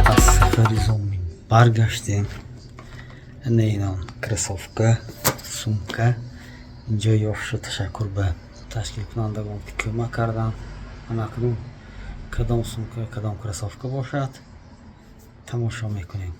Аз сафари Зомин баргаштем. Ана инон кроссовка, сумка инҷо ёфт шуд. Ташаккур ба ташкилкунандагон, ки кӯмак карданд. Ана акнун кадом сумка, кадом кроссовка бошад, тамошо мекунем.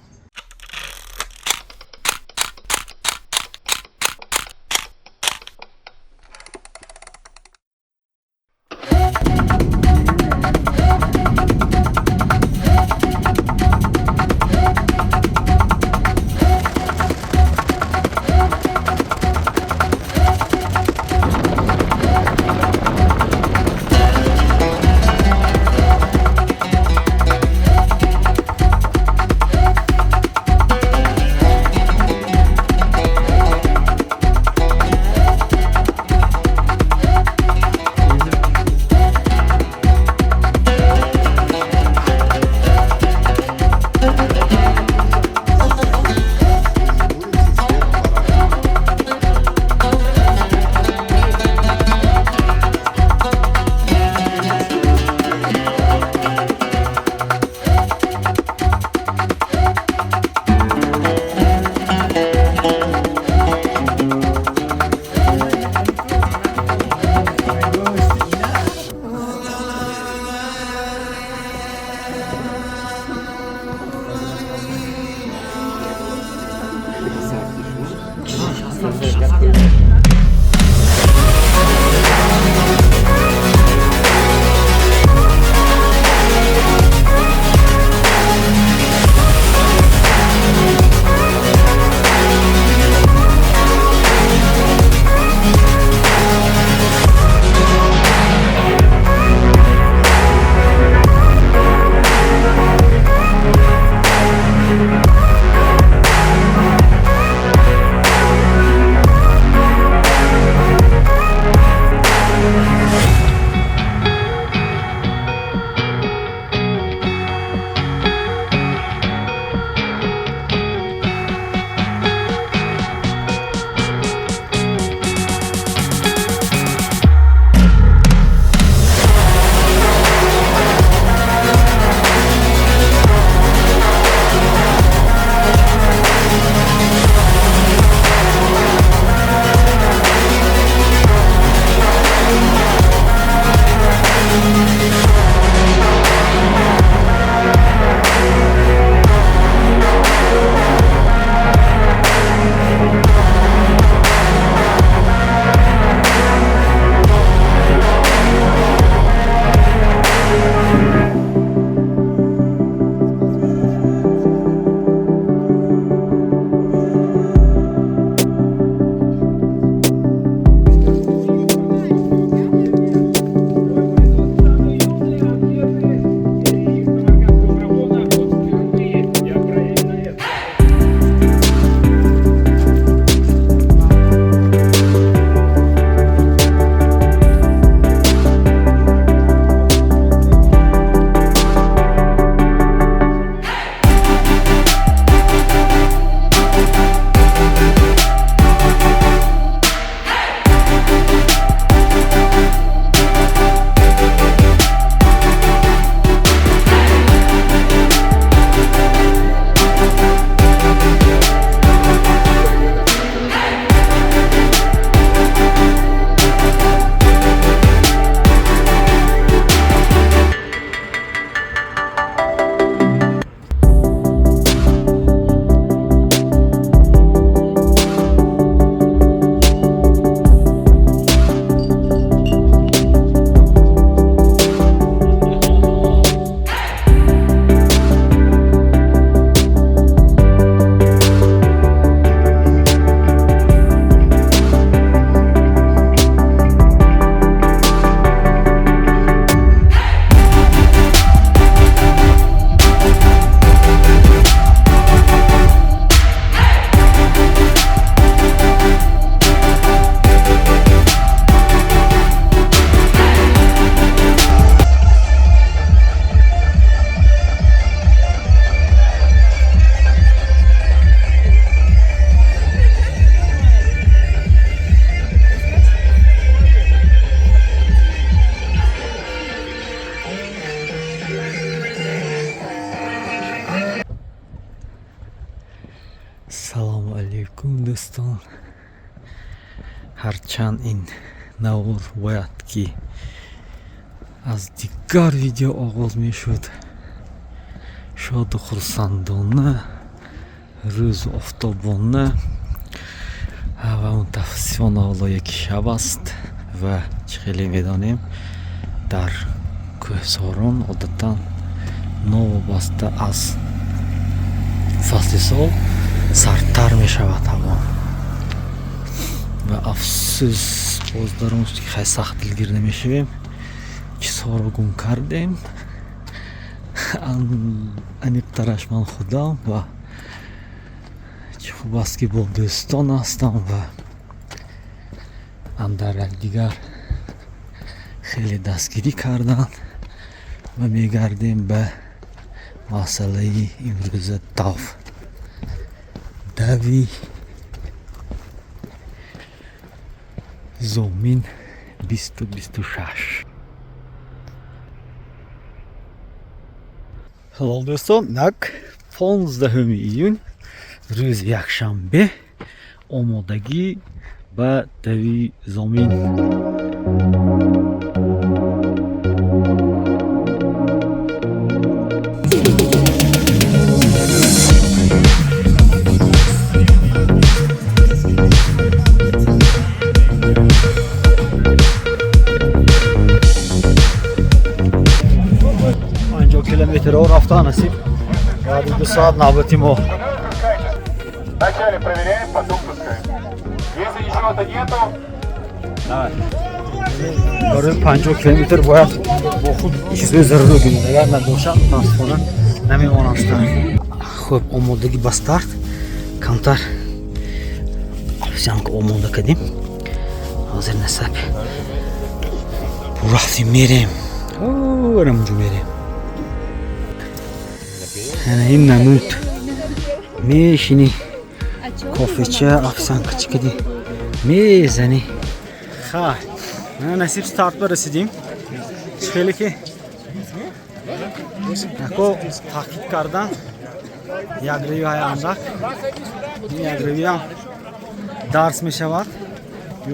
Салому алейкум, дӯстон. Ҳарчанд ин навор бояд ки аз дигар видео оғоз мешуд, шоду хурсандона, рӯзу офтобона, ва мутаассифона ҳоло яки шаб аст ва чӣ хеле медонем, дар кӯҳсорон одатан новобаста аз фасли сол сардтар мешавад ҳаво. Ва афсӯс, боз дар он ки хай сахт дилгир намешавем, чизҳоро гум кардем, аниқтараш ман худам. Ва чӣ хуб аст, ки бо дӯстон ҳастам ва андар якдигар хеле дастгирӣ карданд. Ва мегардем ба масъалаи имрӯза, дав дави Зомин 2026. Салом, дӯстон. Инак, 15 июн, рӯзи якшанбе, омодагӣ ба дави Зомин. 50 километрҳо рафта, насиб, баъди 2 соат навбати мо. Вначале проверяем, потом пускаем. Если ничего-то нету, Барои 50 километр бояд бо худ чизҳои зарурӣ гиред, агар набошад, мутаассифона, намемонанд. Хуб, омодагӣ ба старт, камтар овсянка омода кардем. Ҳозир насаб рафтем, мерем рамунҷо, мерем. Ана ин намуд мешинӣ, кофеча, овсянка чӣ кадӣ мезанӣ. Хай, насиб, старт ба расидим. Чӣ хеле ки яко таҳқиқ кардан, якравӣ ҳай андак, ин якравиам дарс мешавад,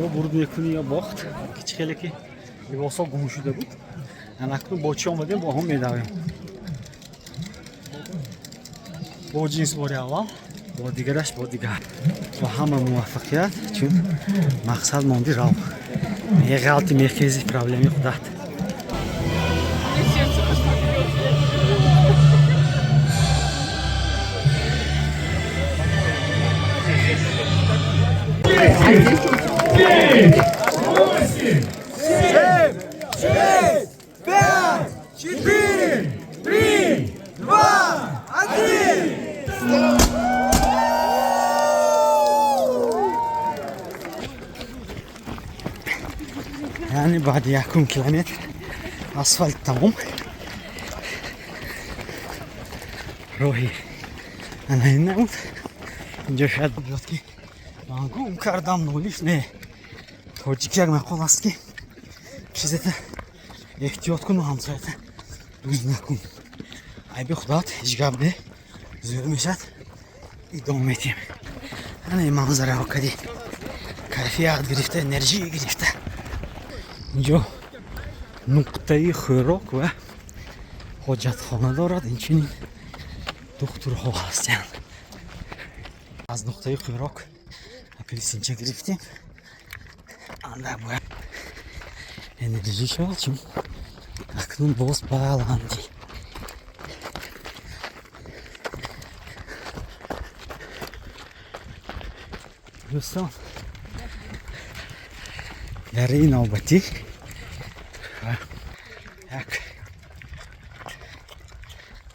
ё бурд мекунӣ, ё бохт. Ки чӣ хеле ки либосҳо гум шуда буд, анакнун бо чӣ омадем, бо ҳам медавем. Бо ҷинс бори аввал, бо дигараш, бо дигар. Ва ҳама муваффақият, чун мақсад монди, рав, меғалти, мехези, проблеми худат. Сердце просто бьется. А здесь 5, 4, 3, 2, 1! Яъне баъди якум километр асфалт тамом, роҳи ана ин набуд. Инҷо шояд биёд, ки ман гум кардам, нолиш не. Тоҷики як мақол аст, ки чизета эҳтиёт куну ҳамсоята дуз накун. Айби худат, ҳеҷ гап не, зӯр мешад, идома метиҳем. Ана ин манзараҳо кади кайфият гирифта, энержӣ гирифта. Инҷо нуқтаи хӯрок ва ҳоҷатхона дорад, инчунин духтурҳо ҳастанд. Аз нуқтаи хӯрок апелсинча гирифтем, андак бояд энержӣ шавад, чун акнун боз баландӣ. Дӯстон, дараи навбатӣ ва як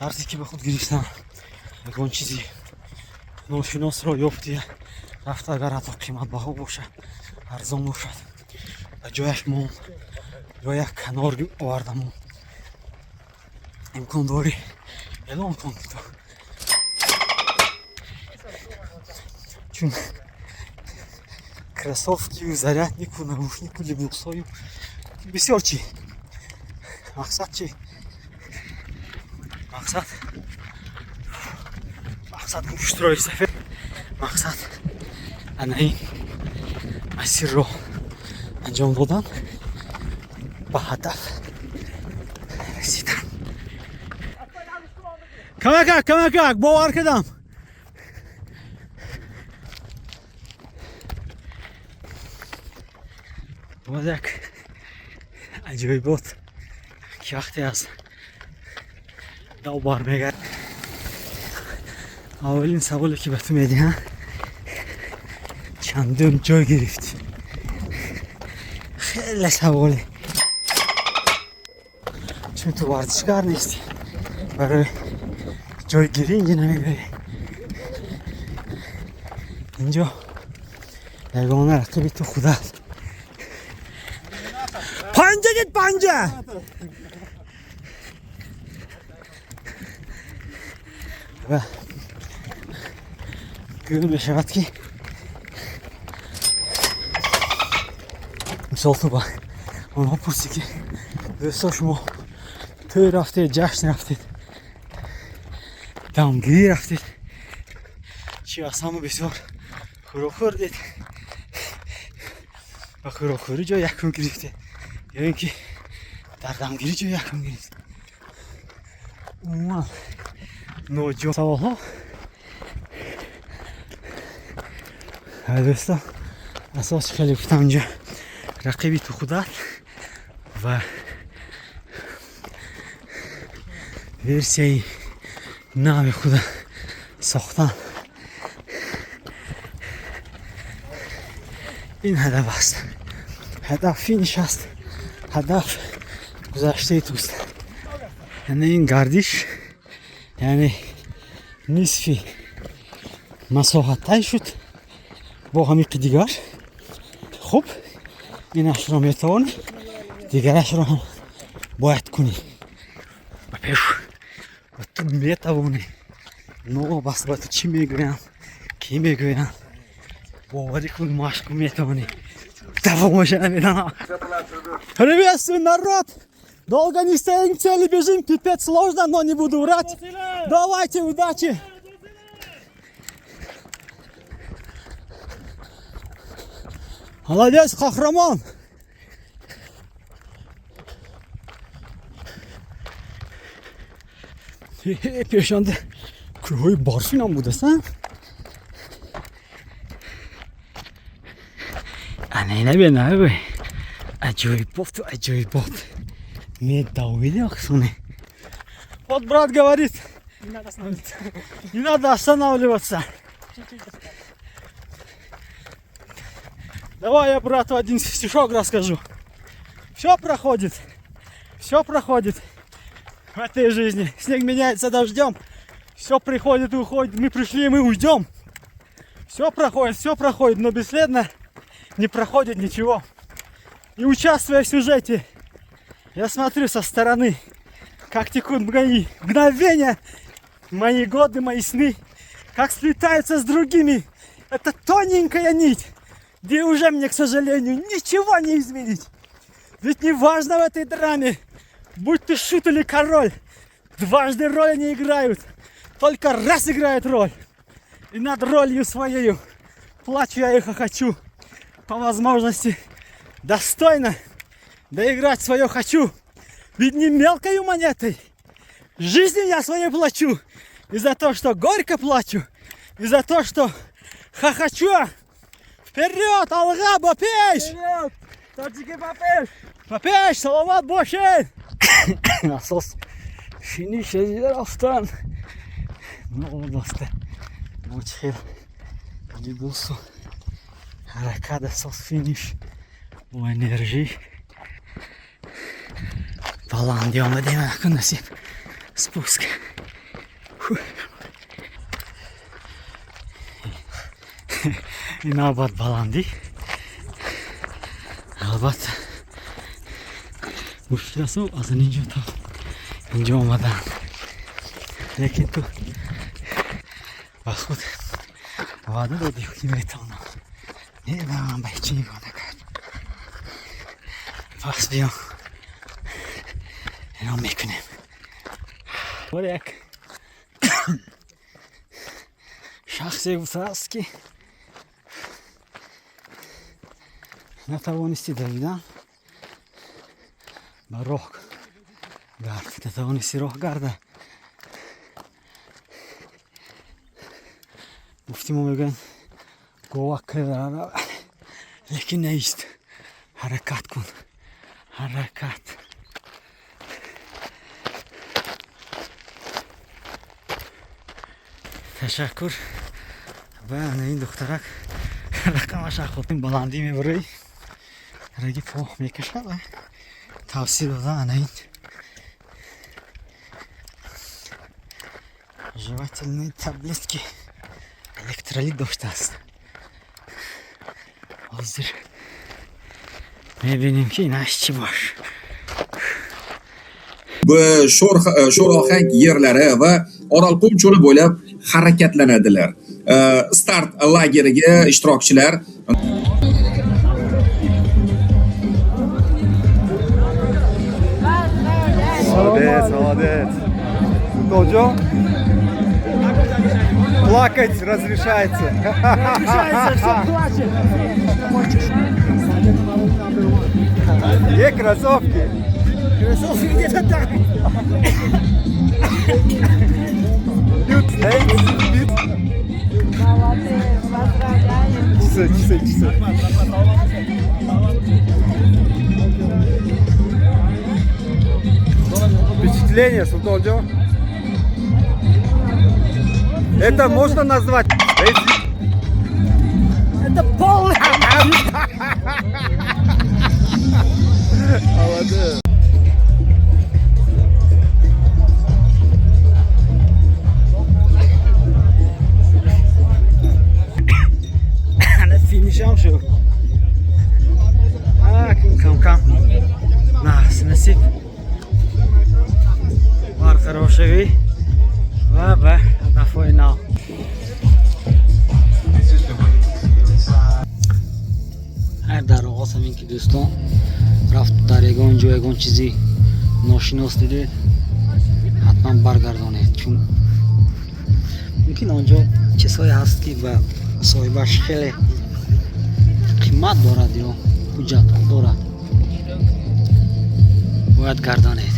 дарсе, ки ба худ гирифтам: ягон чизи ношиносро ёфти, рафта, агар ҳатто қиматбаҳо бошад, арзон бошад, ба ҷояш мон ё як канор овардамон. Имкон дорӣ, эълон кун, ки ту чун кроссовкию, заряднику, наушнику, либосҳою бисёр чи. Мақсад чи? Мақсад гӯштрои сафед. Мақсад ана ин масирро анҷом додан, ба ҳадаф расидан. Камакак, камакак, бовар кардам. Боз як аҷоибот, ки вақте аз дав бармегард, аввалин саволе, ки ба ту медиҳанд: чандум ҷой гирифтӣ? Хеле саволе, чун ту варзишгар нестӣ, барои ҷойгирӣ инҷа намебарӣ. Инҷо ягона рақиби ту худат. Панҷа дид, панҷа. Ва гӯё мешавад, ки мисол ту ба онҳо пурсӣ, ки дӯсто, шумо тӯй рафтед, ҷашн рафтед, дамгирӣ рафтед, чи аз ҳама бисёр хӯрок хӯрдед, ба хӯрокхӯрӣ ҷой якум гирифтед ё ин ки дар дамгирӣ ҷой якум гирифтед? Умуман ноҷо саволҳо. Дӯсто, асос хеле гуфтам, инҷа рақиби ту худат ва версияи нави худа сохтан, ин ҳадаф аст. Ҳадаф финиш аст, ҳадаф гузаштаи туст. Яъне ин гардиш, яъне нисфи масоҳат тай шуд, бо ҳамиқи дигар. Хуб, инашро метавонӣ, дигарашро ҳам бояд кунӣ. Ба пеш, ва ту метавонӣ. Новобаста ба ту чӣ мегӯям, кӣ мегӯям, боварӣ кун, машқ, метавонӣ. Давомаша намедонам. Приветствую, народ! Долго не стоим, цели бежим, пипец сложно, но не буду врать. Давайте, удачи! Молодец, Қаҳрамон! Пешонда кӯҳҳои барфинам будаст. Ана ина бина, аҷоиботу аҷоибот. Медавиди ахсоне. Вот брат говорит, Не надо останавливаться. Не надо останавливаться. Давай я брату один стишок расскажу. Все проходит, все проходит в этой жизни. Снег меняется дождем, все приходит и уходит. Мы пришли, и мы уйдем. Все проходит, но бесследно не проходит ничего. И участвуя в сюжете, я смотрю со стороны, как текут мои мгновения, мои годы, мои сны, как сплетаются с другими. Это тоненькая нить, где уже мне, к сожалению, ничего не изменить. Ведь не важно в этой драме, будь ты шут или король, дважды роли не играют, только раз играет роль. И над ролью своею плачу я и хохочу. По возможности достойно доиграть свое хочу. Ведь не мелкою монетой жизнью я своей плачу. И за то, что горько плачу, и за то, что хохочу. Вперед, Алға, ба пеш! Вперед! Тоҷики, ба пеш! Ба пеш, саломат бошед! Асос финиш рафтан. Новобаста бо чӣ хел либосу ҳаракат, асос финиш бо энержӣ баландӣ омадем. Акун насиб спуск. Фу. Ин навбат баландӣ албатта мушкил аст аз инҷо то инҷо омадан, лекин ту ба худ ваъда додӣ, ки метавонам. Намедонам, ба чӣ нигоҳ накард. Пас биё, ино мекунем. Бор як Шахсе гуфтааст, ки натавонисти давидан, ба роҳ гард, натавонисти роҳ гарда. Гуфти мо мегӯянд, гова кара, лекин неист, ҳаракат кун, ҳаракат. Ташаккур ба ин духтарак, рақамаш хотин баландӣ мебурӣ, раги по мекашад, тавсия дода ана ин жевательные таблетки электролит доштааст. Ҳозир мебинем, ки инаш чӣ бош. Sho'rohang yerlari va Orolqum cho'li bo'ylab harakatlanadilar. Start lageriga ishtirokchilar Молодец, молодец. Тоджо? Плакать разрешается. Разрешается, все плачет. Где кроссовки? Кроссовки где-то там. Молодец, поздравляем. Часы, часы, часы. Впечатление, Султонджо? Это можно назвать? Это полный. Молодец. Финишам шуд. Кам кам насиб барқароршавӣ ва ба ҳадафҳои нав. Ҳар дар оғоз ҳамин ки, дӯстон, рафт дар ягон ҷо ягон чизи ношинос дидед, ҳатман баргардонед, чун мумкин он ҷо чизҳое ҳаст, ки ба соҳибаш хеле қимат дорад ё ҳуҷҷатҳо дорад, бояд гардонед.